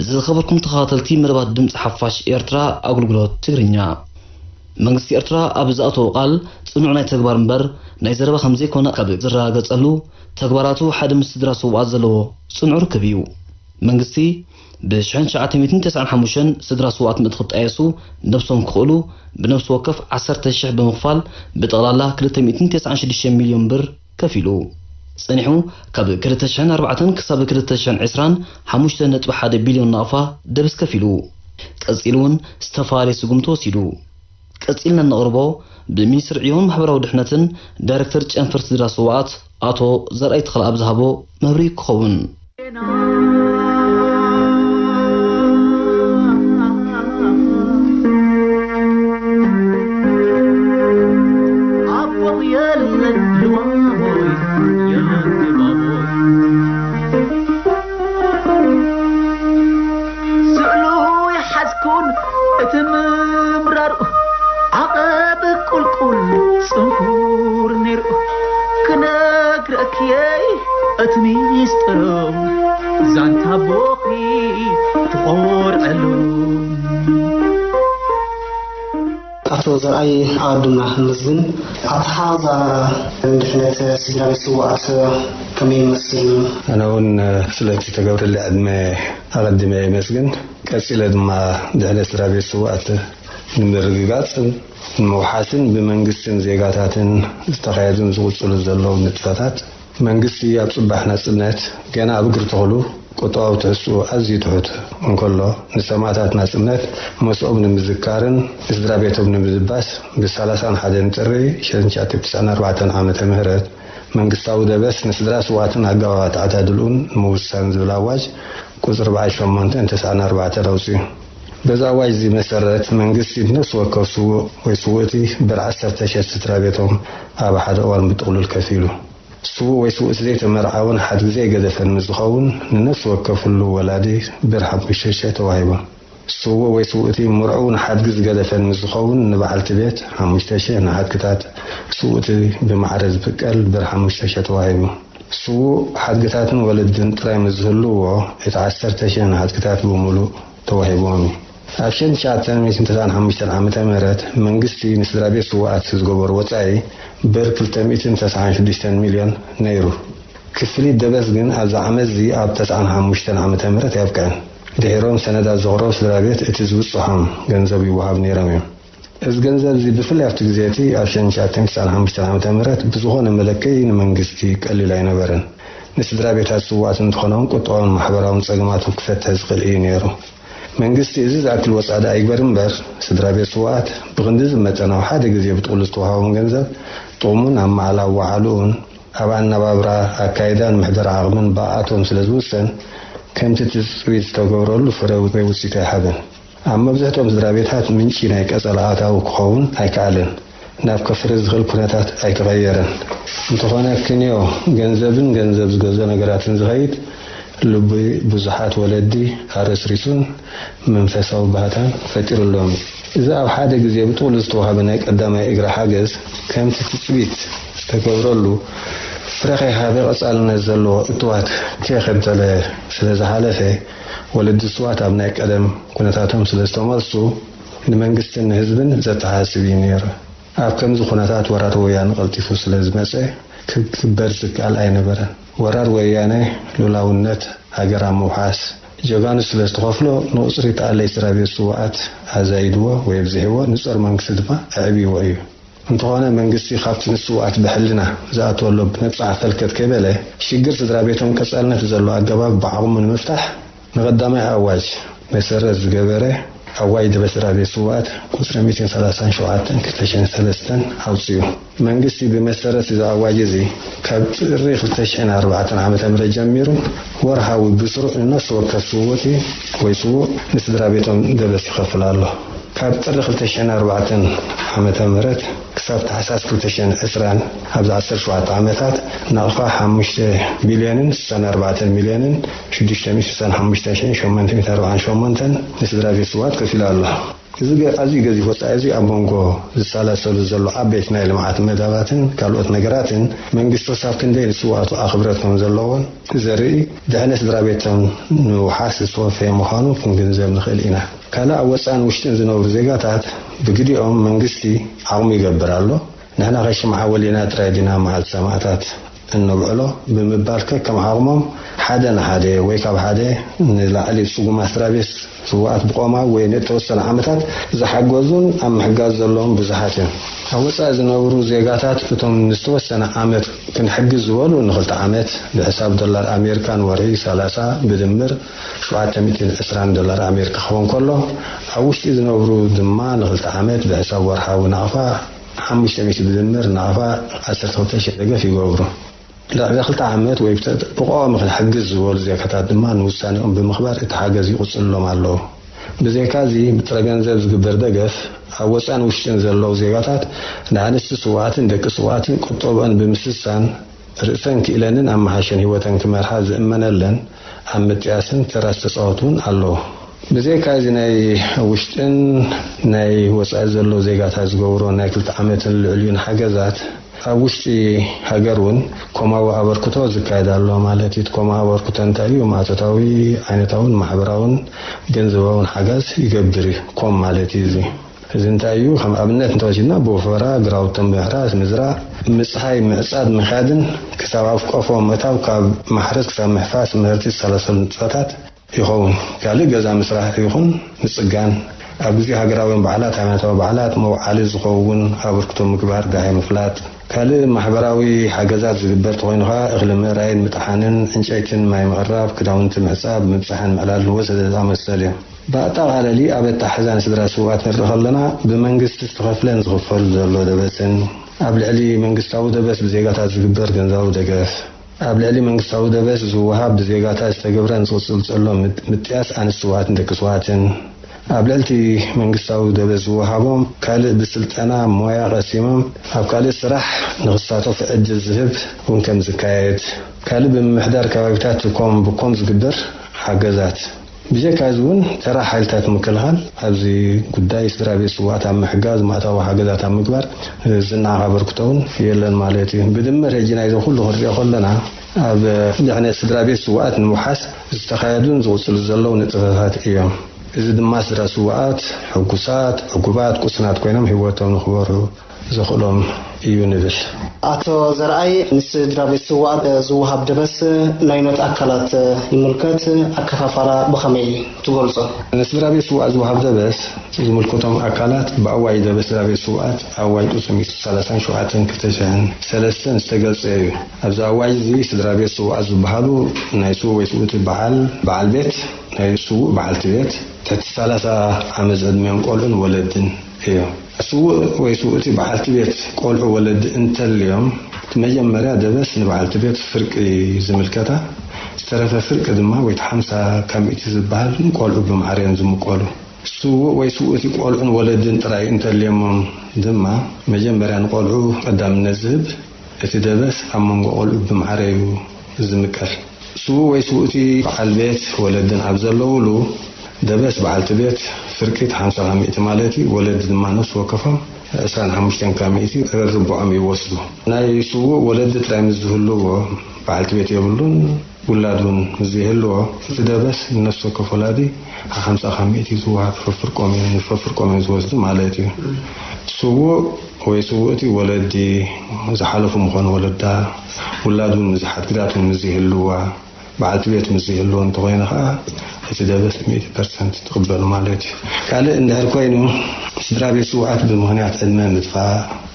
ዝኸበርኩም ተኸታተልቲ መደባት ድምፂ ሓፋሽ ኤርትራ ኣገልግሎት ትግርኛ፣ መንግስቲ ኤርትራ ኣብ ዝኣተዎ ቃል ጽኑዕ ናይ ተግባር እምበር ናይ ዘረባ ከም ዘይኮነ ካብ ዝረጋገጸሉ፣ ተግባራቱ ሓደ ምስ ስድራ ስውኣት ዘለዎ ጽኑዕ ርክብ እዩ። መንግስቲ ብሽሕን ትሽዓተ ሚእትን ተስዓን ሓሙሽተን ስድራ ስውኣት ምእንቲ ክጣየሱ ነብሶም ክኽእሉ ብነብሲ ወከፍ ዓሰርተ ሽሕ ብምኽፋል ብጠቕላላ ክልተ ሚእትን ተስዓን ሽዱሽተ ሚልዮን ብር ከፊሉ። ጸኒሑ ካብ ክልተ ሽሕን ኣርባዕተን ክሳብ ክልተ ሽሕን ዕስራን ሓሙሽተ ነጥቢ ሓደ ቢልዮን ናቕፋ ደበስ ከፊሉ። ቀጺሉ እውን ዝተፈላለየ ስጉምቲ ወሲዱ። ቀጺልና እነቕርቦ ብሚኒስትር ዕዮን ማሕበራዊ ድሕነትን ዳይሬክተር ጨንፈር ስድራ ስውኣት ኣቶ ዘርኣይ ተኽለኣብ ዝሃቦ መብርሂ ክኸውን። ኣቦቕ የለን ልዋሞይ የለን ድባቦይ ስእሉ ይሓዝኩን እቲ ምምራሩ ዓቐብ ቁልቁል ጽንኩር ነይሩ ክነግረክየይ እቲ ሚስጥሩ ዛንታ ኣቦኺ ትኾርዐሉ። ኣቶ ዘርኣይ ኣቐድምና ክንምስግን። ኣተሓዛ ድሕነት ስድራ ቤት ስውኣት ከመይ ይመስል? ኣነ እውን ስለቲ ተገብረለ ዕድመ ኣቐድመ የመስግን። ቀጺለ ድማ ድሕነት ስድራ ቤት ስውኣት ንምርግጋጽን ንምውሓስን ብመንግስትን ዜጋታትን ዝተኻየዱን ዝቕጽሉ ዘለዉ ንጥፈታት መንግስቲ ኣብ ጽባሕ ናጽነት ገና ኣብ እግሪ ተኽሉ ቁጠባዊ ትሕዝትኡ ኣዝዩ ትሑት እንከሎ፣ ንሰማእታት ናጽነት መስኦም ንምዝካርን ንስድራ ቤቶም ንምዝባስ ብሰላሳን ሓደን ጥሪ ሽሕን ትሽዓተ ሚእትን ተስዓን ኣርባዕተን ዓመተ ምህረት መንግስታዊ ደበስ ንስድራ ስውኣትን ኣገባብ ኣተዓዳድልኡን ንምውሳን ዝብል ኣዋጅ ቁጽሪ ኣርባዓን ሸሞንተን ተስዓን ኣርባዕተን ኣውጺኡ። በዚ ኣዋጅ እዚ መሰረት መንግስቲ ንነፍሲ ወከፍ ስዉእ ወይ ስውእቲ ብር ዓሰርተ ሽሕ ስድራ ቤቶም ኣብ ሓደ እዋን ብጥቕሉል ከፊሉ። ስዉእ ወይ ስውእቲ ዘይተመርዓወን ሓድጊ ዘይገደፈን ምስ ዝኸውን ንነፍሲ ወከፍ ህሉው ወላዲ ብር ሓሙሽተ ሽሕ ተዋሂቦም። ስዉእ ወይ ስውእቲ ምርዑው ንሓድጊ ዝገደፈን ምስ ዝኸውን ንበዓልቲ ቤት ሓሙሽተ ሽሕ፣ ንሓድግታት ስውእቲ ብማዕረ ዝፍቀል ብር ሓሙሽተ ሽሕ ተዋሂቡ። ስዉእ ሓድግታትን ወለድን ጥራይ ምስ ዝህልውዎ እቲ ዓሰርተ ሽሕ ንሓድግታት ብምሉእ ተዋሂብዎም እዩ። ኣብ ሽሕን ትሽዓተ ሚእትን ተስዓን ሓሙሽተን ዓመተ ምህረት መንግስቲ ንስድራ ቤት ስውኣት ዝገበሮ ወጻኢ ብር ክልተ ሚእትን ተስዓን ሽዱሽተን ሚልዮን ነይሩ። ክፍሊት ደበስ ግን ኣብዚ ዓመት እዚ ኣብ ተስዓን ሓሙሽተን ዓመተ ምህረት ኣየብቅዐን። ድሒሮም ሰነዳት ዘቕረቡ ስድራ ቤት እቲ ዝብጽሖም ገንዘብ ይወሃብ ነይሮም እዮም። እዚ ገንዘብ እዚ ብፍላይ ኣብቲ ግዜ እቲ ኣብ ሽሕን ትሽዓተ ሚእትን ተስዓን ሓሙሽተን ዓመተ ምህረት ብዝኾነ መለክዒ ንመንግስቲ ቀሊል ኣይነበረን። ንስድራ ቤታት ስውኣት እንተኾነ እውን ቁጠባውን ማሕበራውን ጸገማቶም ክፈትሕ ዝኽእል እዩ ነይሩ። መንግስቲ እዚ ዝኣክል ወጻኢ ደኣ ይግበር እምበር፣ ስድራ ቤት ስውኣት ብኽንድዚ መጠን ኣብ ሓደ ግዜ ብጥቕሉ ዝተዋህቦም ገንዘብ ጥቕሙን ኣብ መዓላ ኣወዓልኡን ኣብ ኣነባብራ፣ ኣካይዳን ምሕደራ ዓቕምን ብኣኣቶም ስለ ዝውሰን፣ ከምቲ ትጽቢት ዝተገብረሉ ፍረ ወይ ውጽኢት ኣይሃበን። ኣብ መብዝሕትኦም ስድራ ቤታት ምንጪ ናይ ቀጸላ ኣታዊ ክኸውን ኣይከኣለን። ናብ ከፍሪ ዝኽእል ኩነታት ኣይተቐየረን። እንተኾነ ክንዮ ገንዘብን ገንዘብ ዝገዝኦ ነገራትን ዝኸይድ ልቢ ብዙሓት ወለዲ ኣረስሪሱን መንፈሳዊ ባህታን ፈጢሩሎም። እዚ ኣብ ሓደ ግዜ ብጥቕሉ ዝተዋህበ ናይ ቀዳማይ እግሪ ሓገዝ ከምቲ ትጽቢት ዝተገብረሉ ፍረ ከይሃበ ቀጻልነት ዘለዎ እትዋት ከየኸተለ ስለ ዝሓለፈ ወለዲ ስዋት ኣብ ናይ ቀደም ኩነታቶም ስለ ዝተመልሱ ንመንግስትን ንህዝብን ዘተሓሳስብ እዩ ነይሩ። ኣብ ከምዚ ኩነታት ወራር ወያነ ቀልጢፉ ስለ ዝመጸ ክግበር ዝከኣል ኣይነበረን። ወራር ወያነ ሉላውነት ሃገር ኣብ ምውሓስ ጀጋኑ ስለ ዝተኸፍሎ ንቑጽሪ ተኣለይቲ ስድራ ቤት ስውኣት ኣዛይድዎ ወይ ኣብዚሕዎ ንጾር መንግስቲ ድማ ኣዕብይዎ እዩ። እንተኾነ መንግስቲ ካብቲ ንስውኣት ብሕልና ዝኣትወሎ ብመብጽዓ ፈልከት ከይበለ ሽግር ስድራ ቤቶም ቀጻልነት ዘለዎ ኣገባብ ብዓቕሙ ንምፍታሕ ንቐዳማይ ኣዋጅ መሰረት ዝገበረ ኣዋጅ ደበስ ስድራ ቤት ስውኣት ቁጽሪ ሚእትን ሰላሳን ሸውዓተን ክልተ ሽሕን ሰለስተን ኣውጺኡ። መንግስቲ ብመሰረት እዚ ኣዋጅ እዚ ካብ ጥሪ ክልተ ሽሕን ኣርባዕተን ዓመተ ምህረት ጀሚሩ ወርሃዊ ብስሩዕ ንነፍሲ ወከፍ ስውእቲ ወይ ስዉእ ንስድራ ቤቶም ደበስ ይኸፍል ኣሎ። ካብ ጥሪ ክልተ ሽሕን ኣርባዕተን ዓመተ ምህረት ክሳብ ታሕሳስ ክልተ ሽሕን ዕስራን ኣብዚ ዓሰርተ ሸውዓተ ዓመታት ናቕፋ ሓሙሽተ ቢልዮንን ስሳን ኣርባዕተን ሚልዮንን ሽዱሽተ ሚእትን ስሳን ሓሙሽተ ሽሕን ሸሞንተ ሚእትን ኣርባዓን ሸሞንተን ንስድራ ቤት ስውኣት ከፊሉ ኣሎ። እዚ ኣዝዩ ገዚፍ ወጻኢ እዚ ኣብ መንጎ ዝሰላሰሉ ዘሎ ዓበይቲ ናይ ልምዓት መዳባትን ካልኦት ነገራትን መንግስቲ ክሳብ ክንደይ ንስውኣቱ ኣኽብረት ከም ዘለዎን ዘርኢ፣ ድሕነት ስድራ ቤቶም ንምውሓስ ዝተወፈየ ምዃኑ ክንግንዘብ ንኽእል ኢና። ካልእ ኣብ ወጻእን ውሽጥን ዝነብሩ ዜጋታት ብግዲኦም መንግስቲ ዓቕሙ ይገብር ኣሎ። ንሕና ከሽምዓ ወሊና ጥራይ ዲና መዓልቲ ሰማእታት እነብዕሎ ብምባል ከከም ዓቕሞም ሓደ ንሓደ ወይ ካብ ሓደ ንላዕሊ ጽጉማት ስድራ ቤት ስውኣት ብቆማዊ ወይ ንእተወሰነ ዓመታት ዝሓገዙን ኣብ ምሕጋዝ ዘለዎም ብዙሓት እዮም። ኣብ ወጻኢ ዝነብሩ ዜጋታት እቶም ንዝተወሰነ ዓመት ክንሕግዝ ዝበሉ ንክልተ ዓመት ብሕሳብ ዶላር ኣሜሪካ ንወርሒ ሰላሳ ብድምር ሸውዓተ ሚእትን ዕስራን ዶላር ኣሜሪካ ክኸውን ከሎ ኣብ ውሽጢ ዝነብሩ ድማ ንክልተ ዓመት ብሕሳብ ወርሓዊ ናቕፋ ሓሙሽተ ሚእቲ ብድምር ናቕፋ ዓሰርተ ክልተ ሽሕ ደገፍ ይገብሩ። ድሕሪ ክልተ ዓመት ወይ ብተ- ብቐዋሚ ክንሕግዝ ዝበሉ ዜጋታት ድማ ንውሳኔኦም ብምኽባር እቲ ሓገዝ ይቕጽልሎም ኣለዉ። ብዘይካዚ ብጥረ ገንዘብ ዝግበር ደገፍ ኣብ ወጻን ውሽጥን ዘለዉ ዜጋታት ንኣንስቲ ስውኣትን ደቂ ስውኣትን ቁጠብኦን ብምስሳን ርእሰን ክኢለንን ኣመሓሸን ህይወተን ክመርሓ ዝእመነለን ኣብ ምጥያስን ተራ ዝተጻወቱ እውን ኣለዉ። ብዘይካ እዚ ናይ ውሽጥን ናይ ወጻኢ ዘለዉ ዜጋታት ዝገብሮ ናይ ክልተ ዓመትን ልዕሊኡን ሓገዛት ኣብ ውሽጢ ሃገር እውን ኮማዊ ኣበርክቶ ዝካየድ ኣሎ ማለት እዩ። እቲ ኮማዊ ኣበርክቶ እንታይ እዩ? ማእቶታዊ፣ ዓይነታውን ማሕበራውን ገንዘባውን ሓገዝ ይገብር እዩ። ኮም ማለት እዩ እዚ። እዚ እንታይ እዩ? ከም ኣብነት እንተወሲድና ብወፈራ ግራውቶም ምሕራስ፣ ምዝራእ፣ ምፅሃይ፣ ምዕፃድ፣ ምኽያድን ክሳብ ኣብ ቆፎ ምእታው፣ ካብ ማሕረስ ክሳብ ምሕፋስ ምህርቲ ዝሰላሰሉ ንጥፈታት ይኸውን። ካልእ ገዛ ምስራሕ ይኹን ምጽጋን፣ ኣብ ግዜ ሃገራውያን በዓላት፣ ሃይማኖታዊ በዓላት፣ መውዓሊ ዝኸውን ኣበርክቶ ምግባር፣ ደሃይ ምፍላጥ። ካልእ ማሕበራዊ ሓገዛት ዝግበር ተኾይኑ ኸኣ እኽሊ ምእራይን ምጥሓንን፣ ዕንጨይትን ማይ ምቕራብ፣ ክዳውንቲ ምሕጻብ፣ ምብጻሕን ምዕላልን ወዘተ ዝኣመሰሉ እዮም። ብኣጠቓላሊ ኣብ ኣተሓሕዛ ንስድራ ስውኣት ንርኢ ከለና ብመንግስቲ ዝተኸፍለን ዝኽፈል ዘሎ ደበስን ኣብ ልዕሊ መንግስታዊ ደበስ ብዜጋታት ዝግበር ገንዘባዊ ደገፍ ኣብ ልዕሊ መንግስታዊ ደበስ ዝወሃብ ብዜጋታት ዝተገብረን ዝቕጽል ዘሎ ምጥያስ ኣንስቲ ስውኣትን ደቂ ስውኣትን፣ ኣብ ልዕሊ እቲ መንግስታዊ ደበስ ዝወሃቦም ካልእ ብስልጠና ሞያ ቀሲሞም ኣብ ካልእ ስራሕ ንኽሳተፉ ዕድል ዝህብ እውን ከም ዝካየድ፣ ካልእ ብምምሕዳር ከባቢታት ኮም ብኮም ዝግበር ሓገዛት፣ ብጀካ እዚ እውን ተራ ሓይልታት ምክልኻል ኣብዚ ጉዳይ ስድራ ቤት ስውኣት ኣብ ምሕጋዝ ማእታዊ ሓገዛት ኣብ ምግባር ዝነዓቕ ኣበርክቶ እውን የለን ማለት እዩ። ብድምር ሕጂ ናይዞም ኩሉ ክንሪኦ ከለና ኣብ ድሕነት ስድራ ቤት ስውኣት ንምውሓስ ዝተኻየዱን ዝቕፅሉ ዘለዉ ንጥፈታት እዮም። እዚ ድማ ስድራ ስውኣት ሕጉሳት፣ ዕጉባት፣ ቅሱናት ኮይኖም ህይወቶም ንክመርሑ ዘኽእሎም እዩ ንብል። ኣቶ ዘርኣይ፣ ንስድራ ቤት ስውኣት ዝወሃብ ደበስ ናይኖት ኣካላት ይምልከት፣ ኣከፋፋላ ብኸመይ ትገልጾ? ንስድራ ቤት ስውኣት ዝወሃብ ደበስ ዝምልከቶም ኣካላት ብኣዋጅ ደበስ ስድራ ቤት ስውኣት ኣዋጅ ቁጽሪ ሚእቲ ሰላሳን ሸውዓተን ክልተ ሽሕን ሰለስተን ዝተገልጸ እዩ። ኣብዚ ኣዋጅ እዚ ስድራ ቤት ስውኣት ዝበሃሉ ናይ ስውእ ወይ ስውእቲ በዓል በዓል ቤት፣ ናይ ስውእ በዓልቲ ቤት፣ ትሕቲ ሰላሳ ዓመት ዝዕድሚኦም ቆልዑን ወለድን እዮም። ስውእ ወይ ስውእቲ በዓልቲ ቤት ቆልዑ ወለዲ እንተልዮም፣ እቲ መጀመርያ ደበስ ንበዓልቲ ቤት ፍርቂ ዝምልከታ፣ ዝተረፈ ፍርቂ ድማ ወይ ሓምሳ ካብ ሚእቲ ዝበሃል ንቆልዑ ብማዕረ እዮም ዝምቀሉ። ስውእ ወይ ስውእቲ ቆልዑን ወለድን ጥራይ እንተልዮሞም ድማ፣ መጀመርያ ንቆልዑ ቀዳምነት ዝህብ እቲ ደበስ ኣብ መንጎ ቆልዑ ብማዕረ እዩ ዝምቀል። ስዉእ ወይ ስውእቲ በዓል ቤት ወለድን ኣብ ዘለውሉ፣ ደበስ በዓልቲ ቤት ፍርቂት ሓምሳ ካብ ሚእቲ ማለት እዩ። ወለዲ ድማ ነፍሲ ወከፎም ዕስራን ሓሙሽተን ካብ ሚእቲ ርብዖም ይወስዱ። ናይ ስዉእ ወለዲ ጥራይ ምስ ዝህልዎ፣ በዓልቲ ቤት የብሉን፣ ውላድ እውን ምስ ዘይህልዎ፣ እቲ ደበስ ንነፍሲ ወከፍ ወላዲ ሓምሳ ካብ ሚእቲ ዝወሃብ ፍርፍር ቆም እዩ፣ ንፍርፍር ቆም እዮም ዝወስዱ ማለት እዩ። ስዉእ ወይ ስውእቲ ወለዲ ዝሓለፉ ምዃኑ ወለዳ፣ ውላድ እውን ምስ ሓድግታት እውን ምስ ዘይህልዋ፣ በዓልቲ ቤት ምስ ዘይህልዎ እንተኾይኑ ኸዓ፣ እቲ ደበስ ሚእቲ ፐርሰንት ትቕበል ማለት እዩ። ካልእ እንድሕር ኮይኑ፣ ስድራ ቤት ስውኣት ብምኽንያት ዕድመ ምጥፋእ፣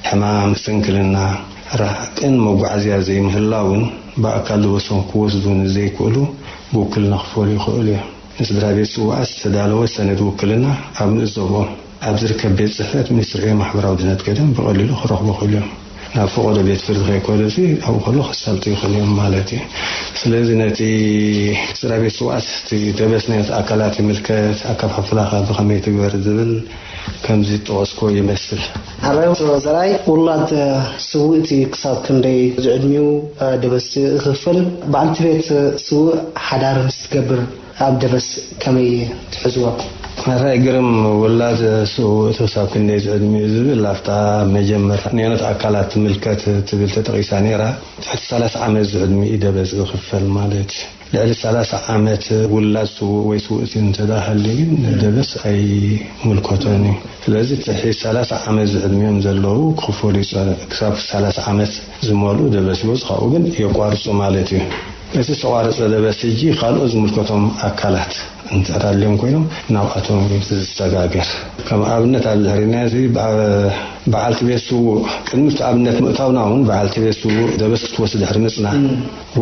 ሕማም፣ ስንክልና፣ ራሕቅን መጓዓዝያ ዘይምህላውን ብኣካል ደበሶም ክወስዱ ንዘይክእሉ ብውክልና ክፈልዩ ይኽእሉ እዮም። ንስድራ ቤት ስውኣት ዝተዳለወ ሰነድ ውክልና ኣብ ንእዘቦም ኣብ ዝርከብ ቤት ጽሕፈት ሚኒስትሪ ማሕበራዊ ድሕነት ከይዶም ብቐሊሉ ክረኽቡ ይኽእሉ እዮም። ናብ ፈቐዶ ቤት ፍርዲ ከይከዱ እዚ ኣብኡ ከሎ ከሳልጡ ይኽእሉ እዮም ማለት እዩ። ስለዚ ነቲ ስድራ ቤት ስውኣት እቲ ደበስ ነቲ ኣካላት ይምልከት፣ ኣከፋፍላ ከ ብኸመይ ትግበር ዝብል ከምዚ ዝጠቐስኮ ይመስል። ኣራይ ዘርኣይ ውላድ ስውእቲ ክሳብ ክንደይ ዝዕድሚኡ ደበስ ይኽፍል? በዓልቲ ቤት ስውእ ሓዳር ምስ ትገብር ኣብ ደበስ ከመይ ትሕዝዋ? ኣራይ ግርም፣ ውላድ ስውእ ክሳብ ክንደይ ዝዕድሚኡ ዝብል ኣብታ መጀመርታ ንየኖት ኣካላት ትምልከት ትብል ተጠቒሳ ነይራ። ትሕቲ ሰላሳ ዓመት ዝዕድሚኡ ደበስ ዝኽፈል ማለት እዩ። ልዕሊ ሰላሳ ዓመት ውላድ ስውእ ወይ ስውእቲ እንተደኣ ሃልዩ ግን ደበስ ኣይምልከቶን እዩ። ስለዚ ትሕቲ ሰላሳ ዓመት ዝዕድሚኦም ዘለዉ ክኽፈሉ ይጸንሑ። ክሳብ ሰላሳ ዓመት ዝመልኡ ደበስ ይወጽኡ፣ ካብኡ ግን የቋርጹ ማለት እዩ። እቲ ዝተቋረጸ ደበስ ሕጂ ካልኦት ዝምልከቶም ኣካላት እንተዳልዮም ኮይኖም ናብኣቶም ዝሰጋገር። ከም ኣብነት ኣብ ድሕሪና እዚ በዓ-፣ በዓልቲ ቤት ስዉእ ቅድሚ ኣብነት ምእታውና እውን በዓልቲ ቤት ስዉእ ደበስ ክትወስድ ድሕሪ ምጽና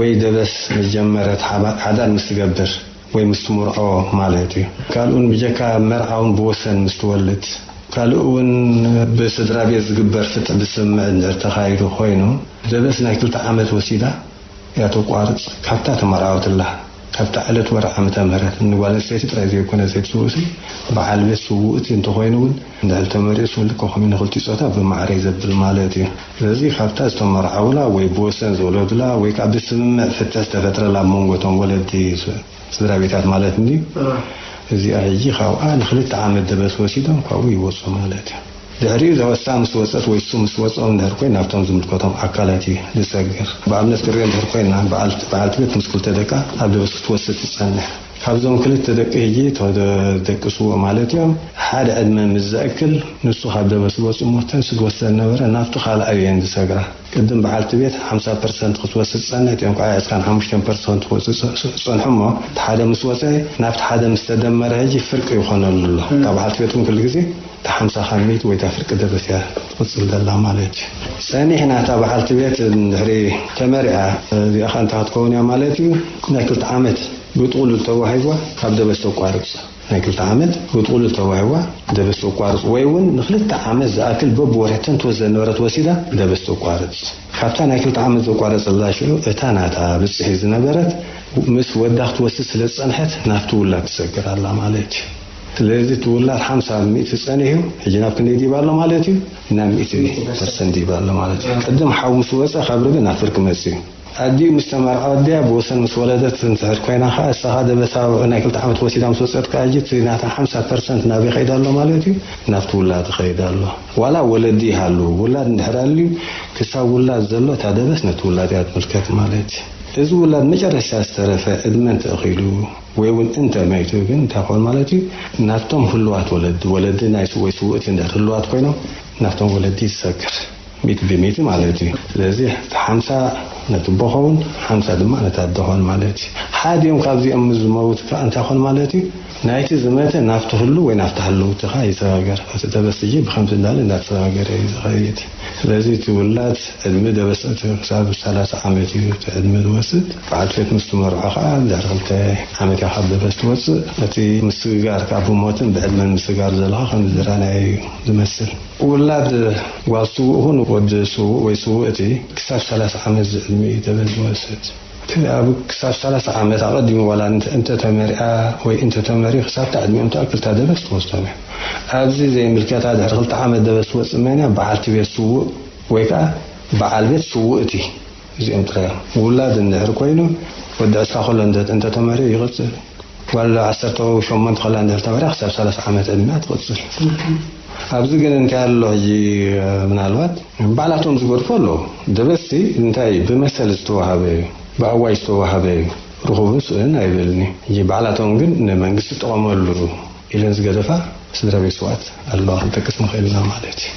ወይ ደበስ መጀመረት ሓባ-፣ ሓዳር ምስ ትገብር ወይ ምስ ትምርዖ ማለት እዩ። ካልኡን ብጀካ መርዓውን ብወሰን ምስ ትወልድ፣ ካልእ እውን ብስድራ ቤት ዝግበር ፍትሕ ብስምምዕ እንድሕር ተኻይዱ ኮይኑ፣ ደበስ ናይ ክልተ ዓመት ወሲዳ እያ ተቋርጽ። ካብታ ተመርዓወትላ፣ ካብታ ዕለት ወርሒ ዓመተ ምህረት፣ ንጓል ኣንስተይቲ ጥራይ ዘይኮነ፣ ሰይቲ ስውእቲ፣ በዓል ቤት ስውእቲ እንተኾይኑ እውን፣ እንድሕር ተመሪዑ ስውልቅ ከኾኑ ንክልቲኡ ጾታ ብማዕረ እዩ ዘብል ማለት እዩ። ስለዚ ካብታ ዝተመርዓውላ ወይ ብወሰን ዝወለዱላ ወይ ከዓ ብስምምዕ ፍትሕ ዝተፈጥረላ ኣብ መንጎ እቶም ወለዲ ስድራ ቤታት ማለት እንዲ። እዚኣ ሕጂ ካብኣ ንክልተ ዓመት ደበስ ወሲዶም ካብኡ ይወፁ ማለት እዩ። ድሕሪኡ እዛ ወሳ ምስ ወፀት ወይ እሱ ምስ ወፅኦም እንድሕር ኮይኑ ናብቶም ዝምልከቶም ኣካላት እዩ ዝሰግር። ብኣብነት ክሪኦ እንድሕር ኮይና በዓልቲ፣ በዓልቲ ቤት ምስ ክልተ ደቃ ኣብ ደበስ ክትወስድ ትፀንሕ። ካብዞም ክልተ ደቂ ሕጂ ተደቂ ስውእ ማለት እዮም ሓደ ዕድመ ምስ ዘእክል ንሱ ካብ ደበስ ወፂኡ ሞተን ስድወስደ ነበረ ናብቲ ካልኣዩ እየን ዝሰግራ። ቅድም በዓልቲ ቤት ሓምሳ ፐርሰንት ክትወስድ ጸንሕት እዮም፣ ከዓ ዕስራን ሓሙሽተን ፐርሰንት ክወጽእ ጸ-፣ ጸ-፣ ጸንሑ እሞ፣ እቲ ሓደ ምስ ወጸ፣ ናብቲ ሓደ ምስ ተደመረ፣ ሕጂ ፍርቂ ይኾነሉ ኣሎ። እታ በዓልቲ ቤት እውን ኩሉ ግዜ እታ ሓምሳ ካብ ሚእቲ ወይ እታ ፍርቂ ደበስ እያ ትቕጽል ዘላ ማለት እዩ። ጸኒሕና እታ በዓልቲ ቤት እንድሕሪ ተመሪዓ፣ እዚኣ ኸ እንታይ ክትከውን እያ ማለት እዩ? ናይ ክልተ ዓመት ብጥቕሉል ተዋሂቧ ካብ ደበስ ተቋርጽ። ናይ ክልተ ዓመት ብጥቕሉል ተዋሂባ ደበስ ተቋርጽ፣ ወይ እውን ንክልተ ዓመት ዝኣክል በብወርሒ እተን ትወስደ ዝነበረት ወሲዳ ደበስ ተቋርጽ። ካብታ ናይ ክልተ ዓመት ዘቋረጸላ ሽዑ እታ ናታ ብጽሒ ዝነበረት ምስ ወዳ ክትወስድ ስለ ዝጸንሐት ናብቲ ውላድ ትሰግር ኣላ ማለት እዩ። ስለዚ እቲ ውላድ ሓምሳ ሚእቲ ጸኒሑ ሕጂ ናብ ክንደይ ዲብ ኣሎ ማለት እዩ? ናብ ሚእቲ ፐርሰንት ዲብ ኣሎ ማለት እዩ። ቅድም ሓው ምስ ወጸ ካብ ርግእ ናብ ፍርቂ መጽእ እዩ። ኣዲኡ ምስ ተመርዓ ወዲያ ብወሰን ምስ ወለደት እንትሕር ኮይና ኸዓ፣ እሳ ኸዓ ደበሳ ናይ ክልተ ዓመት ወሲዳ ምስ ወጸት ከኣ፣ ሕጂ እቲ ናታ ሓምሳ ፐርሰንት ናበይ ከይድ ኣሎ ማለት እዩ? ናብቲ ውላድ ከይድ ኣሎ። ዋላ ወለዲ ይሃልዉ፣ ውላድ እንድሕር ኣልዩ፣ ክሳብ ውላድ ዘሎ እታ ደበስ ነቲ ውላድ እያ ትምልከት ማለት እዩ። እዚ ውላድ መጨረሽታ ዝተረፈ ዕድመ እንተእኺሉ፣ ወይ እውን እንተ መይቱ ግን እንታይ ክኾን ማለት እዩ? ናብቶም ህሉዋት ወለዲ፣ ወለዲ ናይ ስ-፣ ወይ ስውእቲ እንድሕር ህሉዋት ኮይኖም፣ ናብቶም ወለዲ ይሰግር። ሚእቲ ብሚእቲ ማለት እዩ። ስለዚ፣ እቲ ሓምሳ ነቲ ኣቦ ኸውን፣ ሓምሳ ድማ ነታ ኣደ ኾን ማለት እዩ። ሓዲኦም ካብዚኦም ምስ ዝመውት ከኣ እንታይ ኾን ማለት እዩ? ናይቲ ዝመተ ናብቲ ህሉ ወይ ናብቲ ሃለውቲ ከኣ ይሰጋገር። እቲ ደበስ ሕጂ ብኸምዚ እንዳለ እንዳተሰጋገረ እዩ ዝኸይድ። ስለዚ፣ እቲ ውላድ ዕድመ ደበስ እቲ ክሳብ ሰላሳ ዓመት እዩ እቲ ዕድመ ዝወስድ። በዓልቲ ቤት ምስ ትመርዖ ከኣ ድሕሪ ክልተ ዓመት እያ ካብ ደበስ ትወጽእ። እቲ ምስግጋር ከኣ ብሞትን ብዕድመን ምስግጋር ዘሎ ከኣ ከምዚ ዝረኣናዮ እዩ ዝመስል። ውላድ ጓል ስዉእ ይኹን ወዲ ስዉእ ወይ ስውእቲ ክሳብ ሰላሳ ዓመት ዝዕድመ እዩ ደበስ ዝወስድ። እቲ ኣብ ክሳብ ሰላሳ ዓመት ኣቐዲሙ ዋላ እንተ-፣ እንተተመሪኣ ወይ እንተተመርዩ ክሳብታ ዕድሚኦም ትኣክል እታ ደበስ ትወስዶም እዮም። ኣብዚ ዘይምልከታ ድሕሪ ክልተ ዓመት ደበስ ትወጽእ መን እያ? በዓልቲ ቤት ስዉእ ወይ ከኣ በዓል ቤት ስውእቲ። እዚኦም ጥራይ እዮም። ውላድ እንድሕር ኮይኑ ወዲ ዕስራ ከሎ እንተ-፣ እንተተመርዩ ይቕጽል። ጓል ዓሰርተ ሸሞንተ ከላ እንድሕር ተመርያ ክሳብ ሰላሳ ዓመት ዕድሚኣ ትቕጽል። ኣብዚ ግን እንታይ ኣሎ ሕጂ፣ ምናልባት ባዕላቶም ዝገድፎ ኣለዉ። ደበስቲ እንታይ ብመሰል ዝተዋሃበ እዩ፣ ብኣዋጅ ዝተዋሃበ እዩ፣ ርኹብን ስእን ኣይብልን እዩ። ሕጂ ባዕላቶም ግን ንመንግስቲ ይጠቐመሉ ኢለን ዝገደፋ ስድራ ቤት ስውኣት ኣለዋ ክንጠቅስ ንኽእል ኢና ማለት እዩ።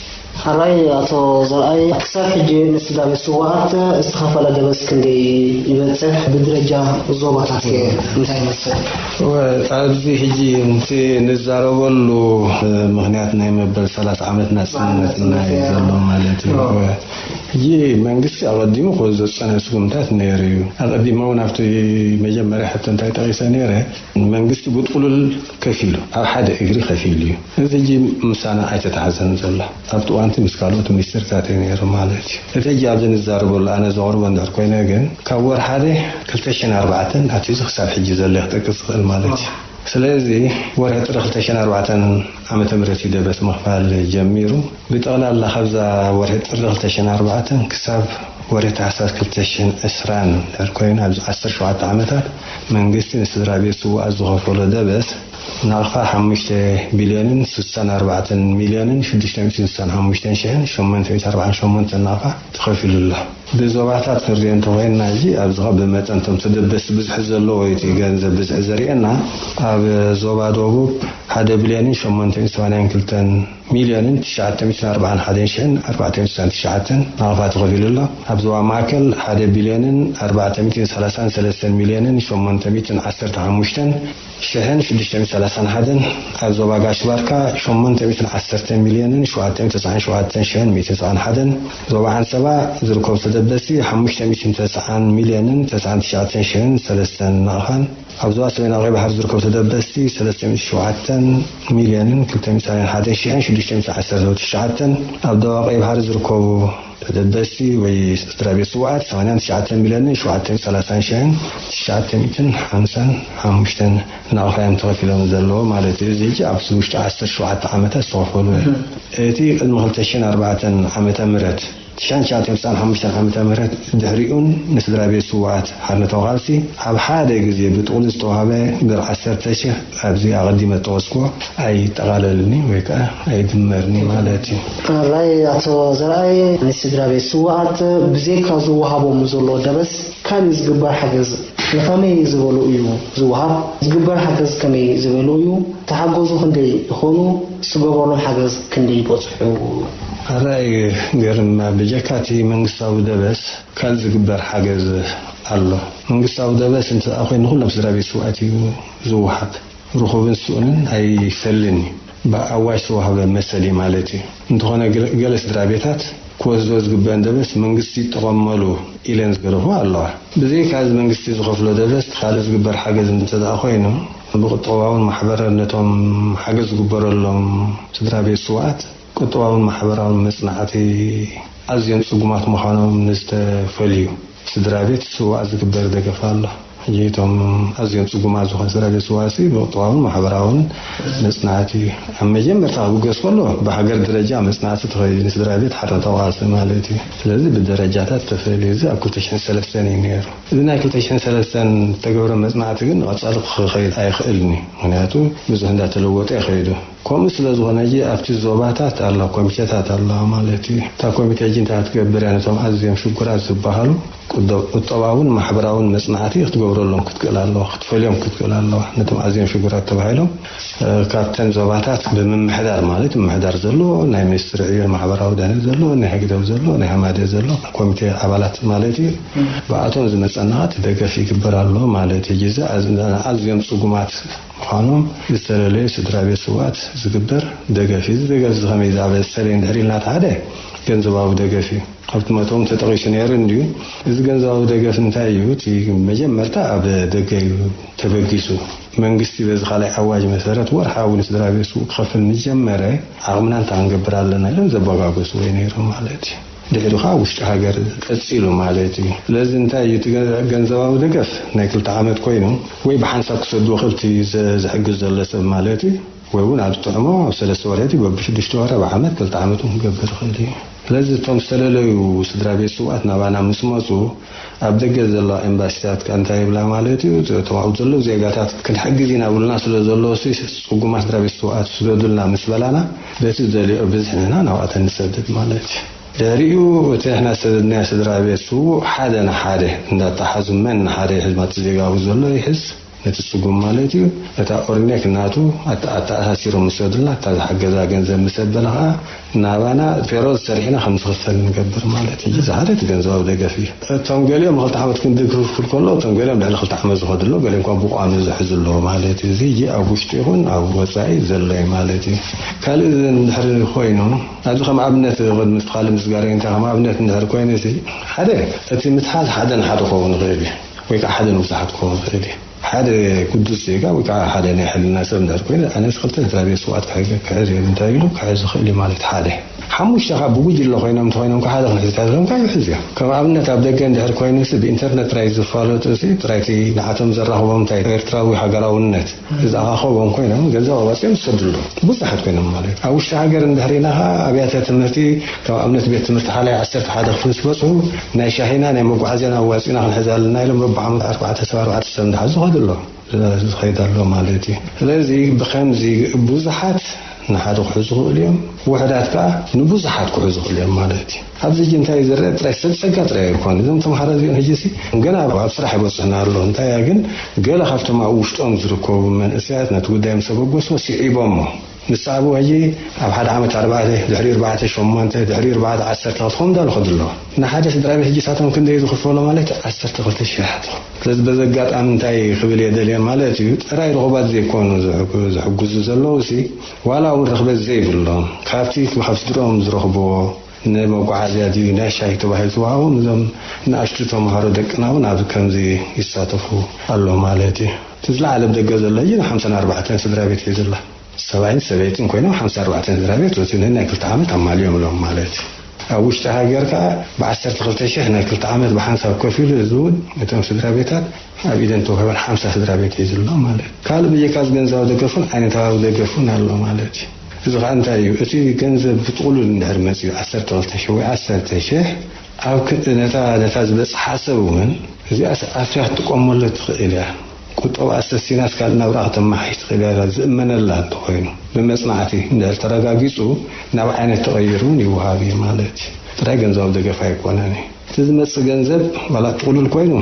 ሕራይ ኣቶ ዘርኣይ፣ ክሳብ ሕጂ ንስድራ ቤት ስውኣት ዝተኸፈለ ደበስ ክንደይ ይበጽሕ? ብደረጃ ዞባታት ከ እንታይ ይመስል? ወ-፣ ኣብዚ ሕጂ እቲ ንዛረበሉ ምኽንያት ናይ መበል ሰላሳ ዓመት ናጽነትና እዩ ዘሎ ማለት እዩ። ሕጂ መንግስቲ ኣቐዲሙ ከ ዘጸነ ስጉምታት ነይሩ እዩ። ኣቐዲመ እውን ኣብቲ መጀመርያ ሕቶ እንታይ ጠቒሰ ነይረ? መንግስቲ ብጥቕሉል ከፊሉ፣ ኣብ ሓደ እግሪ ከፊሉ እዩ። እዚ ሕጂ ምሳና ኣይተታሕዘን ዘሎ። ኣብቲ እዋንቲ ምስ ካልኦት ሚኒስትርታት እዩ ነይሩ ማለት እዩ። እቲ ሕጂ ኣብዚ ንዛረበሉ ኣነ ዘቕርቦ እንድሕር ኮይነ ግን፣ ካብ ወርሒ ሓደ ክልተ ሽሕን ኣርባዕተን ኣትሒዙ ክሳብ ሕጂ ዘሎ ክጠቅስ ዝኽእል ማለት እዩ። ስለዚ ወርሒ ጥሪ ክልተ ሽሕን ኣርባዕተን ዓመተ ምህረት እዩ ደበስ ምኽፋል ጀሚሩ። ብጠቕላላ ካብዛ ወርሒ ጥሪ ክልተ ሽሕን ኣርባዕተን ክሳብ ወርሒ ታሕሳስ ክልተ ሽሕን ዕስራን እንድሕር ኮይኑ፣ ኣብዚ ዓሰርተ ሸውዓተ ዓመታት መንግስቲ ንስድራ ቤት ስውኣት ዝኸፈሎ ደበስ ናቕፋ ሓሙሽተ ቢልዮንን ስሳን ኣርባዕተን ሚልዮንን ሽዱሽተ ሚእትን ስሳን ሓሙሽተን ሽሕን ሸሞንተ ሚእትን ኣርባዓን ሸሞንተን ናቕፋ ተኸፊሉ ኣሎ። ብዞባታት ክንሪኦ እንተኾይንና፣ እዚ ኣብዚ ኸ ብመጠን እቶም ተደበስቲ ብዝሒ ዘለዎ እዩ፣ እቲ ገንዘብ ብዝሒ ዘርእየና። ኣብ ዞባ ደቡብ ሓደ ቢልዮንን ሸሞንተ ሚእትን ሰማንያን ክልተን ሚልዮንን ትሽዓተ ሚእትን ኣርባዓን ሓደን ሽሕን ኣርባዕተ ሚእትን ስሳን ትሽዓተን ናቕፋ ተኸፊሉ ኣሎ። ኣብ ዞባ ማእከል ሓደ ቢልዮንን ኣርባዕተ ሚእትን ሰላሳን ሰለስተን ሚልዮንን ሸሞንተ ሚእትን ዓሰርተ ሓሙሽተን ሽሕን ሽዱሽተ ሚእትን ሰላሳን ሓደን፣ ኣብ ዞባ ጋሽ ባርካ ሸሞንተ ሚእትን ዓሰርተ ሚልዮንን ሸውዓተ ሚእትን ተስዓን ሸውዓተን ሽሕን ሚእትን ተስዓን ሓደን፣ ዞባ ዓንሰባ ዝርከቡ ተደበስቲ ሓሙሽተ ሚእትን ተስዓን ሚልዮንን ተስዓን ትሽዓተን ሽሕን ሰለስተን ናቕፋን፣ ኣብ ዞባ ሰሜናዊ ቀይ ባሕሪ ዝርከቡ ተደበስቲ ሰለስተ ሚእትን ሸውዓተን ሚልዮንን ክልተ ሚእትን ሰማንያን ሓደን ሽሕን ሽዱሽተ ሚእትን ዓሰርተ ትሽዓተን፣ ኣብ ደቡብ ቀይ ባሕሪ ዝርከቡ ተደበስቲ ወይ ስድራ ቤት ስውኣት ሰማንያን ትሽዓተን ሚልዮንን ሸውዓተ ሚእትን ሰላሳን ሽሕን ትሽዓተ ሚእትን ሓምሳን ሓሙሽተን ናቕፋ እዮም ተኸፊሎም ዘለዉ ማለት እዩ። እዚ ሕጂ ኣብዚ ውሽጢ ዓሰርተ ሸውዓተ ዓመታት ዝተኸፈሉ እዮም። እቲ ቅድሚ ክልተ ሽሕን ኣርባዕተን ዓመተ ምህረት፣ ትሽዓን ትሽዓተ ሚእትን ሓምሳን ሓሙሽተን ዓመተ ምህረት ድሕሪኡን ንስድራ ቤት ስውኣት ሓርነታዊ ቃልሲ ኣብ ሓደ ግዜ ብጥቕሉ ዝተዋህበ ብር ዓሰርተ ሽሕ ኣብዚ ኣቐዲመ እተወስኮ ኣይጠቓለልኒ ወይ ከዓ ኣይድመርኒ ማለት እዩ። ኣራይ ኣቶ ዘርኣይ፣ ንስድራ ቤት ስውኣት ብዘይካ ዝወሃቦም ዘሎ ደበስ ካልእ ዝግበር ሓገዝ ንኸመይ ዝበሉ እዩ ዝወሃብ? ዝግበር ሓገዝ ከመይ ዝበሉ እዩ? ተሓገዙ ክንደይ ይኾኑ? ዝገበሮም ሓገዝ ክንደይ ይበጽሑ? ኣራይ ገርማ፣ ብጀካ እቲ መንግስታዊ ደበስ ካልእ ዝግበር ሓገዝ ኣሎ። መንግስታዊ ደበስ እንተ ኮይኑ ንኹሎም ስድራ ቤት ስውኣት እዩ ዝወሃብ። ርኹብን ስኡንን ኣይፈልን እዩ። ብኣዋጅ ዝተዋህበ መሰል እዩ ማለት እዩ። እንተኾነ ገለ፣ ገለ ስድራ ቤታት ክወስዶ ዝግበአን ደበስ መንግስቲ ይጠቐመሉ ኢለን ዝገደፎ ኣለዋ። ብዘይካ እዚ መንግስቲ ዝኸፍሎ ደበስ ካልእ ዝግበር ሓገዝ እንተ ደኣ ኮይኑ ብቁጠባውን ማሕበራዊ ነቶም ሓገዝ ዝግበረሎም ስድራ ቤት ስውኣት ቁጠባውን ማሕበራውን መጽናዕቲ ኣዝዮም ጽጉማት ምዃኖም ንዝተፈልዩ ስድራ ቤት ስውኣት ዝግበር ደገፍ ኣሎ። ሕጂ እቶም ኣዝዮም ጽጉማት ዝኾኑ ስድራ ቤት ስውኣትሲ ብቁጠባውን ማሕበራውን መጽናዕቲ እዩ። ኣብ መጀመርታ ክብገስ ከሎ ብሃገር ደረጃ መጽናዕቲ ተኸይዱ ንስድራ ቤት ሓርነታዊ ቃልሲ ማለት እዩ። ስለዚ ብደረጃታት ተፈልዩ። እዚ ኣብ ክልተ ሽሕን ሰለስተን እዩ ነይሩ። እዚ ናይ ክልተ ሽሕን ሰለስተን ዝተገብረ መጽናዕቲ ግን ንቐጻሊ ክኸይድ ኣይኽእልን እዩ። ምኽንያቱ ብዙሕ እንዳተለወጠ ይኸይዱ። ከምኡ ስለ ዝኾነ ሕጂ ኣብቲ ዞባታት ኣሎ፣ ኮሚቴታት ኣለዋ ማለት እዩ። እታ ኮሚቴ ሕጂ እንታይ ክትገብር እያ? ነቶም ኣዝዮም ሽጉራት ዝበሃሉ ቁዶ-፣ ቁጠባውን ማሕበራውን መጽናዕቲ ክትገብረሎም ክትክእል ኣለዋ፣ ክትፈልዮም ክትክእል ኣለዋ። ነቶም ኣዝዮም ሽጉራት ተባሂሎም፣ እ፣ ካብተን ዞባታት ብምምሕዳር ማለት ምምሕዳር ዘሎ ናይ ሚኒስትሪ ዕዮን ማሕበራዊ ድሕነት ዘሎ ናይ ህግደፍ ዘሎ ናይ ሃማደ ዘሎ ኮሚቴ ኣባላት ማለት እዩ። ብኣቶም ዝመጸና እቲ ደገፍ ይግበር ኣሎ ማለት እዩ። እዚ ኣዝ-፣ ኣዝዮም ጽጉማት ምዃኖም ዝተለለዩ ስድራ ቤት ስውኣት ዝግበር ደገፍ እዩ። እዚ ደገፍ እዚ ከመይ ዝኣበሰለ እንድሕር ኢልና፣ እቲ ሓደ ገንዘባዊ ደገፍ እዩ። ኣብቲ መእተዊ ተጠቒሱ ነይሩ እንድዩ። እዚ ገንዘባዊ ደገፍ እንታይ እዩ? እቲ መጀመርታ ኣብ ደገ እዩ ተበጊሱ። መንግስቲ በዚ ካልኣይ ኣዋጅ መሰረት ወርሓዊ ንስድራ ቤት ስዉእ ክኸፍል ምስ ጀመረ፣ ዓቕምና እንታይ ክንገብር ኣለና ኢሎም ዘበጋገስዎ እዩ ነይሩ ማለት እዩ። ድሕሪ ከዓ ውሽጢ ሃገር ቀፂሉ ማለት እዩ። ስለዚ እንታይ እዩ እቲ ገ-፣ ገንዘባዊ ደገፍ ናይ ክልተ ዓመት ኮይኑ ወይ ብሓንሳብ ክሰድዎ ክእልቲ ዘ-፣ ዝሕግዝ ዘሎ ሰብ ማለት እዩ። ወይ እውን ኣብ ዝጥዕሞ ኣብ ሰለስተ ወርሒ በብሽዱሽተ ወርሒ ብዓመት ክልተ ዓመት እውን ክገብር ይኽእል እዩ። ስለዚ እቶም ዝተለለዩ ስድራ ቤት ስውኣት ናባና ምስ መፁ ኣብ ደገ ዘለዋ ኤምባሲታት ከ እንታይ ይብላ ማለት እዩ? እቶም ኣብኡ ዘለዉ ዜጋታት ክንሕግዝ ኢና ብሉና ስለ ዘለዉ ሲ ፅጉማት ስድራ ቤት ስውኣት ስደዱልና ምስ በላና በቲ ዝደልዮ ብዝሒ ንሕና ናብኣተን ንሰድድ ማለት እዩ። ድሕሪኡ እቲ ንሕና ዝሰደድናዮ ስድራ ቤት ስዉእ ሓደ ንሓደ እንዳተሓዙ መን ንሓደ ይሕዝ፣ ማቲ ዜጋ ኣብኡ ዘሎ ይሕዝ፣ ነቲ ጽጉም ማለት እዩ። እታ ኦርኔክ ናቱ ኣተ-፣ ኣተኣሳሲሮም ምስ ወድልና፣ እታ ዝሓገዛ ገንዘብ ምስ ኣበለ ኸኣ ናባና ፔሮል ሰሪሕና ከም ዝኽፈል ንገብር ማለት እዩ። እዚ ሓደ እቲ ገንዘባዊ ደገፍ እዩ። እቶም ገሊኦም ንኽልተ ዓመት ክንዲ ክፍል ከሎ፣ እቶም ገሊኦም ልዕሊ ክልተ ዓመት ዝኸዱ ኣለዉ፣ ገሊኦም ከኣ ብቋሚ ዝሕዙ ኣለዉ ማለት እዩ። እዚ ኣብ ውሽጢ ይኹን ኣብ ወጻኢ ዘሎ እዩ ማለት እዩ። ካልእ እንድሕር ኮይኑ፣ ኣብዚ ከም ኣብነት ቅድሚ እቲ ካልእ ምስጋር እንታይ ከም ኣብነት እንድሕር ኮይኑ፣ እቲ ሓደ፣ እቲ ምትሓዝ ሓደ ንሓደ ክኸውን ይኽእል እዩ፣ ወይ ከዓ ሓደ ንብዙሓት ክኸውን ይኽእል እዩ። ሓደ ግዱስ ዜጋ ወይ ከዓ ሓደ ናይ ሕልና ሰብ እንድሕር ኮይኑ፣ ኣነስ ክልተ ስድራ ቤት ስውኣት ክሕዝ፣ ክሕዝ እየ እንታይ ኢሉ ክሕዝ ይኽእል እዩ ማለት ሓደ። ሓሙሽተ ካብ ብጉጅለ ኮይኖም እንተኾይኖም ከዓ ሓደ ክንሕዝ እንታይ ኢሎም ከዓ ይሕዙ እዮም። ከም ኣብነት ኣብ ደገ እንድሕር ኮይኑ፣ ሲ ብኢንተርነት ጥራይ ዝፋለጡ፣ ሲ ጥራይ እቲ ንዓቶም ዘራኽቦም እንታይ ኤርትራዊ ሃገራውነት ዝኣኻኸቦም ኮይኖም ገንዘብ ኣዋፂኦም ዝሰድሉ ብዙሓት ኮይኖም ማለት እዩ። ኣብ ውሽጢ ሃገር እንድሕር ኢና ከዓ ኣብያተ ትምህርቲ፣ ከም ኣብነት ቤት ትምህርቲ ሓላይ ዓሰርተ ሓደ ክፍሊ ዝበፅሑ ናይ ሻሂና ናይ መጓዓዝያን ኣዋፂና ክንሕዝ ኣለና ኢሎም በብዓመት ኣርባዕተ ሰብ ኣርባዕተ ሰብ እንዳሓዙ ዝኸዱ ኣለዉ። ዝኸይድ ኣሎ ማለት እዩ። ስለዚ ብኸምዚ ብዙሓት ንሓደ ክሕዙ ይኽእሉ እዮም፣ ውሑዳት ከኣ ንብዙሓት ክሕዙ ይኽእሉ እዮም ማለት እዩ። ኣብዚ ሕጂ እንታይ እዩ ዝረአ? ጥራይ ሰብ ጸጋ ጥራይ ኣይኮነ። እዞም ተምሃሮ እዚኦም ሕጂ ሲ ገና ኣብ ስራሕ ይበጽሑና ኣሎ። እንታይ እያ ግን፣ ገለ ካብቶም ኣብ ውሽጦም ዝርከቡ መንእሰያት ነቲ ጉዳይ ምስ ኣበገስዎ ስዒቦሞ። ንስዓቡ ሕጂ ኣብ ሓደ ዓመት ኣርባዕተ፣ ድሕሪ ኣርባዕተ ሸሞንተ፣ ድሕሪ ኣርባዕተ ዓሰርተ ክትኾን እንዳሉ ከዱ ኣለዋ። ንሓደ ስድራ ቤት ሕጂ ሳቶም ክንደይ ዝኽፈሎ ማለት እዩ? ዓሰርተ ክልተ ሽሕ። ስለዚ በዚ ኣጋጣሚ እንታይ ክብል እየ ደልየ ማለት እዩ፣ ጥራይ ርኹባት ዘይኮኑ ዝሕግ-፣ ዝሕግዙ ዘለዉ ሲ፣ ዋላ እውን ርኽበት ዘይብሎም፣ ካብቲ ካብ ስድርኦም ዝረኽብዎ ንመጓዓዝያ ድዩ ናይ ሻሂ ተባሂሉ ዝወሃቦም፣ እዞም ንኣሽቱ ተምሃሮ ደቅና እውን ኣብ ከምዚ ይሳተፉ ኣሎ ማለት እዩ። እቲ ዝለዓለ ብደገ ዘሎ ሕጂ ሓምሳን ኣርባዕተን ስድራ ቤት ሒዙ ኣሎ። ሰብኣይን ሰበይትን ኮይኖም ሓምሳ ኣርባዕተ ስድራ ቤት ወፂኡ ናይ ክልተ ዓመት ኣማሊኦም ኣለዎም ማለት እዩ። ኣብ ውሽጢ ሃገር ከዓ ብዓሰርተ ክልተ ሽሕ ናይ ክልተ ዓመት ብሓንሳብ ከፊሉ፣ እዚ እውን እቶም ስድራ ቤታት ኣብ ኢደን ተዋሂበን ሓምሳ ስድራ ቤት ሒዙ ኣሎ ማለት እዩ። ካልእ ብጀካ እዚ ገንዘባዊ ደገፍ እውን ዓይነታዊ ደገፍ እውን ኣሎ ማለት እዩ። እዚ ከዓ እንታይ እዩ? እቲ ገንዘብ ብጥቕሉል እንድሕር መፂኡ ዓሰርተ ክልተ ሽሕ ወይ ዓሰርተ ሽሕ ኣብ ክ-፣ ነታ፣ ነታ ዝበፅሓ ሰብ እውን እዚኣስ ኣፍርያ ክትጥቀመሉ ትኽእል እያ። ቁጠባ ኣሰሲናስ ካልእ ናብራ ከተመሓይሽ ትኽእል እያ ዝእመነላ እንተኾይኑ፣ ብመጽናዕቲ እንድሕር ተረጋጊጹ ናብ ዓይነት ተቐይሩ እውን ይወሃብ እዩ ማለት እዩ። ጥራይ ገንዘባዊ ደገፍ ኣይኮነን እዩ። እቲ ዝመጽእ ገንዘብ ዋላ ጥቕሉል ኮይኑ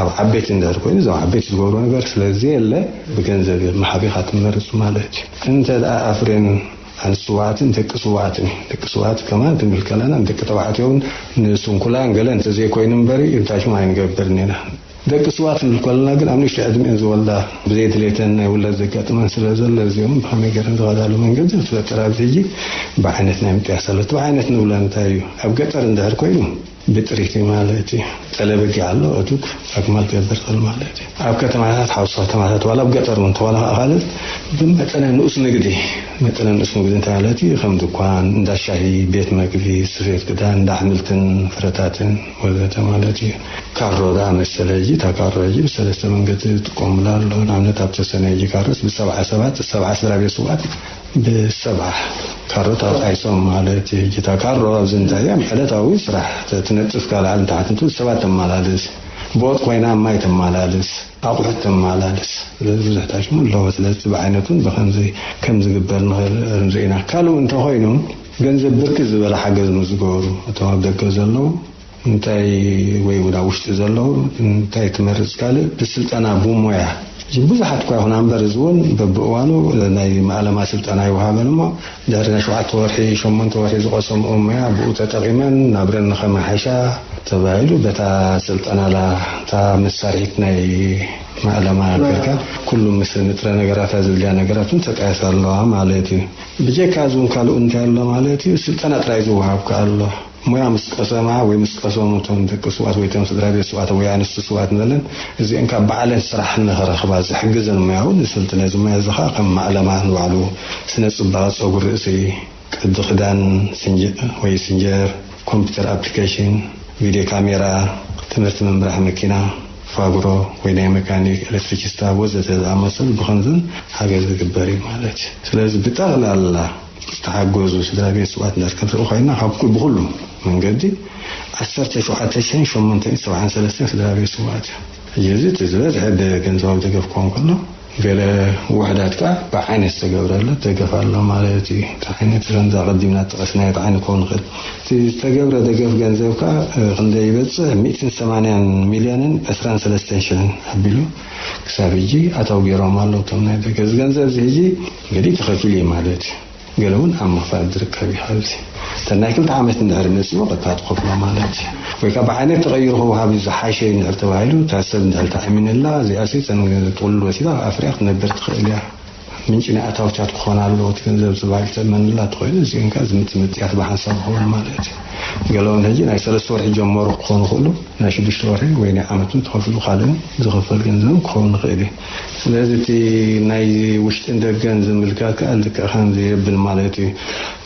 ኣብ ዓበይቲ እንድሕር ኮይኑ እዞም ዓበይቲ ዝገብሮ ነገር ስለ ዘየለ ብገንዘብ መሓቢኻ ትመርጽ ማለት እዩ። እንተ ደኣ ኣፍሬን ኣንስቲ ስውኣትን ደቂ ስውኣትን፣ ደቂ ስውኣት ከማን ክንብል ከለና ንደቂ ተባዕትዮ እውን ንስንኩላን ገለ እንተዘይኮይኑ እምበሪ እንታይ ሽሙ ኣይንገብርን ኢና። ደቂ ስውኣት ክንብል ከለና ግን ኣብ ንእሽቶ ዕድሚኤን ዝወልዳ ብዘይ ድሌተን ናይ ውላድ ዘጋጥመን ስለ ዘሎ እዚኦም ብኸመይ ገይረን ዝኸዳሉ መንገዲ ዝፈጠር ኣብዚ ሕጂ ብዓይነት ናይ ምጥያስ ኣሎ። እቲ ብዓይነት ንብሎ እንታይ እዩ? ኣብ ገጠር እንድሕር ኮይኑ ብጥሪት እዩ ማለት እዩ። ጠለበጊ ኣሎ፣ እቱግ ኣግማል ትገብር ትኽእል ማለት እዩ። ኣብ ከተማታት፣ ሓውሲ ከተማታት፣ ዋላ ኣብ ገጠር እውን እንተኾነ፣ ከዓ ካልእ ብመጠነ ንኡስ ንግዲ፣ መጠነ ንኡስ ንግዲ እንታይ ማለት እዩ? ከም ድኳን፣ እንዳ ሻሂ፣ ቤት መግቢ፣ ስፌት ክዳን፣ እንዳ ኣሕምልትን ፍረታትን ወዘተ ማለት እዩ። ካሮ ደኣ መሰለ፣ ሕጂ እታ ካሮ ሕጂ ብሰለስተ መንገዲ ትጥቀሙላ ኣሎ። ንኣብነት ኣብ ተሰነ ሕጂ ካሮስ ብሰብዓ ሰባት፣ ሰብዓ ስድራ ቤት ስውኣት ብሰብዓ ካሮ ተባኢሶም ማለት እዩ። ሕጂ እታ ካሮ ኣብዚ እንታይ እያ? ዕለታዊ ስራሕ ተ-፣ ትነጥፍ፣ ካብ ላዕሊ ንታሕቲ እንትን ሰባት ተመላልስ፣ ብወጥ ኮይና ማይ ተመላልስ፣ ኣቑሑት ተመላልስ። ስለዚ ብዙሕ ታሽሙ ኣለዎ። ስለዚ ብዓይነቱን ብኸምዚ ከም ዝግበር ንኽእል ርኢና። ካልእ እንተኾይኑ ገንዘብ ብርክት ዝበለ ሓገዝ ምስ ዝገበሩ እቶም ኣብ ደገ ዘለዉ እንታይ ወይ እውን ኣብ ውሽጢ ዘለዉ እንታይ ትመርጽ? ካልእ ብስልጠና ብሞያ ብዙሓት እኳ ይኹና እምበር፣ እዚ እውን በብእዋኑ ናይ ማእለማ ስልጠና ይወሃበን እሞ ድሕሪ ናይ ሸውዓተ ወርሒ ሸሞንተ ወርሒ ዝቐሰምኦ ሞያ ብኡ ተጠቒመን ናብረን ንኸመሓይሻ ተባሂሉ በታ ስልጠና ላ እታ መሳርሒት ናይ ማእለማ ጌርካ ኩሉ ምስ ንጥረ ነገራታ ዝድልያ ነገራት እውን ተጣየሳ ኣለዋ ማለት እዩ። ብጀካ እዚ እውን ካልኡ እንታይ ኣሎ ማለት እዩ? ስልጠና ጥራይ ዝወሃብ ከኣ ኣሎ። ሞያ ምስ ቀሰማ ወይ ምስ ቀሰሙ እቶም ደቂ ስውኣት ወይ እቶም ስድራ ቤት ስውኣት ወይ ኣንስቲ ስውኣት ንበለን፣ እዚአን ካብ ባዕለን ስራሕ ንኽረኽባ ዝሕግዘን ሞያ እውን ንስልጥን። እዚ ሞያ እዚ ኸዓ ከም ማእለማ ንባዕሉ ስነ ጽባቐ ጸጉሪ ርእሲ፣ ቅዲ ክዳን ስንጀ-፣ ወይ ስንጀር፣ ኮምፒውተር ኣፕሊኬሽን፣ ቪድዮ ካሜራ፣ ትምህርቲ ምምራሕ መኪና፣ ፋብሮ ወይ ናይ መካኒክ፣ ኤሌክትሪክስታ ወዘተ ዝኣመሰሉ ብኸምዝን ሓገዝ ዝግበር እዩ ማለት እዩ። ስለዚ ብጠቕላላ ዝተሓገዙ ስድራ ቤት ስውኣት እንድሕር ክንርኢ ኮይንና፣ ካብ ኩ-፣ ብኹሉ መንገዲ ዓሰርተ ሸውዓተ ሽሕን ሸሞንተ ሚእትን ሰብዓን ሰለስተን ስድራ ቤት ስውኣት እዮም። ሕጂ እዚ እቲ ዝበዝሐ ብገንዘባዊ ደገፍ ክኸውን ከሎ፣ ገለ ውሑዳት ከኣ ብዓይነት ዝተገብረለ ደገፍ ኣሎ ማለት እዩ። እቲ ዓይነት ከምዛ ቀዲምና ዝጠቐስናዮ እቲ ዓይነት ክኸውን ይኽእል። እቲ ዝተገብረ ደገፍ ገንዘብ ከኣ፣ እ፣ ክንደይ ይበጽሕ? ሚእትን ሰማንያን ሚልዮንን ዕስራን ሰለስተን ሽሕን ኣቢሉ ክሳብ ሕጂ ኣታዊ ገይሮም ኣለዉ እቶም ናይ ደገ። እዚ ገንዘብ እዚ ሕጂ እንግዲህ ተኸፊሉ እዩ ማለት እዩ። ገለ እውን ኣብ ምኽፋል ዝርከብ እዩ። ኣብዚ እንተ ናይ ክልተ ዓመት እንድሕር መጺኡ ቀጥታ ትኸፍሎ ማለት እዩ። ወይ ከዓ ብዓይነት ተቐይሩ ክወሃብ እዩ ዝሓሸ እዩ እንድሕር ተባሂሉ፣ እታ ሰብ እንድሕር ተኣሚንላ፣ እዚኣ ሲ እተን ጥቕሉል ወሲዳ ኣፍርያ ክትነብር ትኽእል እያ። ምንጪ ናይ ኣታውታት ክኾን ኣለዎ እቲ ገንዘብ ዝበሃል ተመንላ ትኾይኑ፣ እዚአን ከዓ ዝምጥ ምጥያት ብሓንሳብ ክኸውን ማለት እዩ። ገለውን ሕጂ ናይ ሰለስተ ወርሒ ጀመሩ ክኾኑ ይኽእሉ፣ ናይ ሽዱሽተ ወርሒ ወይ ናይ ዓመት እውን ተኸፊሉ ካልእን ዝኽፈል ገንዘብ ክኸውን ይኽእል እዩ። ስለዚ እቲ ናይ ውሽጥን ደገን ዝምልከት ከኣ ልክዕ ከምዚ የብል ማለት እዩ።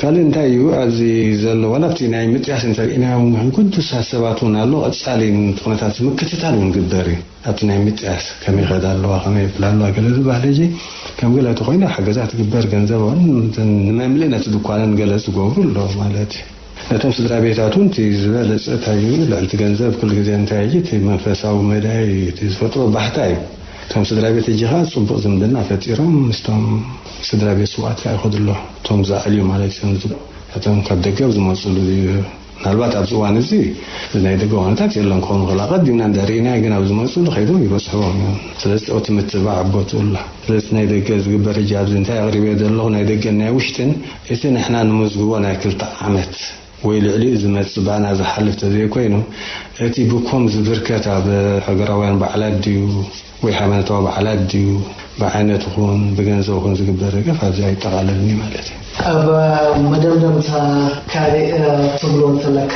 ካልእ እንታይ እዩ ኣብዚ ዘሎ፣ ዋላ ኣብቲ ናይ ምጥያስ እንተሪእናዮ እውን ግዱሳት ሰባት እውን ኣሎ፣ ቀጻሊ ነቲ ኩነታት ምክትታል እውን ግበር እዩ። ኣብቲ ናይ ምጥያስ ከመይ ይኸዳ ኣለዋ፣ ከመይ ይብላ ኣለዋ፣ ገለ ዝበሃል ሕጂ ከም ገለ ተኾይኑ ሓገዛት ትግበር፣ ገንዘብ እውን ንመምልእ ነቲ ድኳንን ገለ ዝገብሩ ኣለዉ ማለት እዩ። ነቶም ስድራ ቤታት እውን እቲ ዝበለጸ እንታይ እዩ፣ ልዕሊ እቲ ገንዘብ ኩሉ ግዜ እንታይ እዩ፣ እቲ መንፈሳዊ መዳይ እዩ፣ እቲ ዝፈጥሮ ባህታ እዩ። እቶም ስድራ ቤት ሕጂ ኸዓ ጽቡቕ ዝምድና ፈጢሮም ምስቶም ስድራ ቤት ስውኣት ከዓ ይኸዱ ኣለዉ። እቶም ዝኣልዩ ማለት እዮም። እቶም ካብ ደገ ኣብ ዝመፅሉ እዩ። ምናልባት ኣብዚ እዋን እዚ ናይ ደገ ዋንታት የለን ክኸውን ይኽእል። ኣቐዲምና እንድሕር ርኢናዮ ግን ኣብ ዝመፅሉ ከይዶም ይበፅሕዎም እዮም። ስለዚ እቲ ምትብባዕ ኣብ ቦትኡ ኣሎ። ስለዚ ናይ ደገ ዝግበር ሕጂ ኣብዚ እንታይ ኣቕሪበ ዘለኹ ናይ ደገን ናይ ውሽጥን እቲ ንሕና ንምዝግቦ ናይ ክልተ ዓመት ወይ ልዕሊኡ ዝመጽእ ባና ዝሓልፍ ተዘይኮይኑ፣ እቲ ብኮም ዝብርከት ኣብ ሃገራውያን በዓላት ድዩ ወይ ሃይማኖታዊ በዓላት ድዩ፣ ብዓይነቱ ኹን ብገንዘብ ኹን ዝግበር ደገፍ ኣብዚ ኣይጠቓለልን እዩ ማለት እዩ። ኣብ መደምደምታ ካልእ ትብሎ እንተለካ?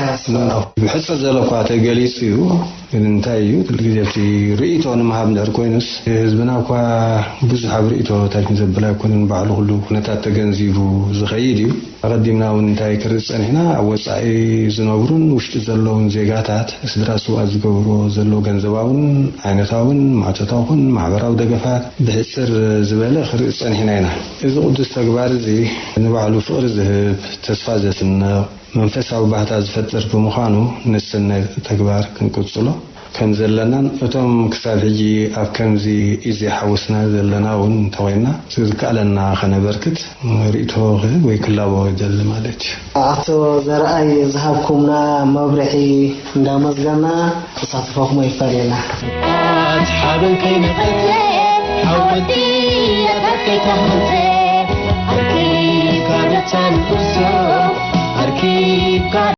ብሕጽር ዘለኳ ተገሊጹ እዩ። ግን እንታይ እዩ፣ ኩሉ ግዜ እቲ ርእይቶ ንምሃብ እንድሕር ኮይኑስ፣ ህዝብና እኳ ብዙሕ ኣብ ርእይቶታት ዘብል ኣይኮነን። ባዕሉ ኩሉ ኩነታት ተገንዚቡ ዝኸይድ እዩ። ኣቐዲምና እውን እንታይ ክርኢ ጸኒሕና፣ ኣብ ወጻኢ ዝነብሩን ውሽጢ ዘለውን ዜጋታት፣ ስድራ ስውኣት ዝገብርዎ ዘለዉ ገንዘባውን ዓይነታውን ማዕቶታዊ ኹን ማሕበራዊ ደገፋት ብሕጽር ዝበለ ክርኢ ጸኒሕና ኢና። እዚ ቅዱስ ተግባር እዚ ንባዕሉ ፍቕሪ ዝህብ፣ ተስፋ ዘስንቕ፣ መንፈሳዊ ባህታ ዝፈጥር ብምዃኑ ንሰናይ ተግባር ክንቅጽሎ ከም ዘለናን እቶም ክሳብ ሕጂ ኣብ ከምዚ ኢዚ ሓውስና ዘለና እውን እንተኾይንና ዝከኣለና ከነበርክት ርእቶ ክህብ ወይ ክላቦ ይደሊ ማለት እዩ። ኣቶ ዘርኣይ ዝሃብኩምና መብርሒ እንዳመስገና ተሳትፎኹም ኣይፈለየና። ሓበን ከይነቐጸ ሓወልቲ ኣታከይ ተሃንጸ ኣርኪብካ ነታ ንጉሶ ኣርኪብካ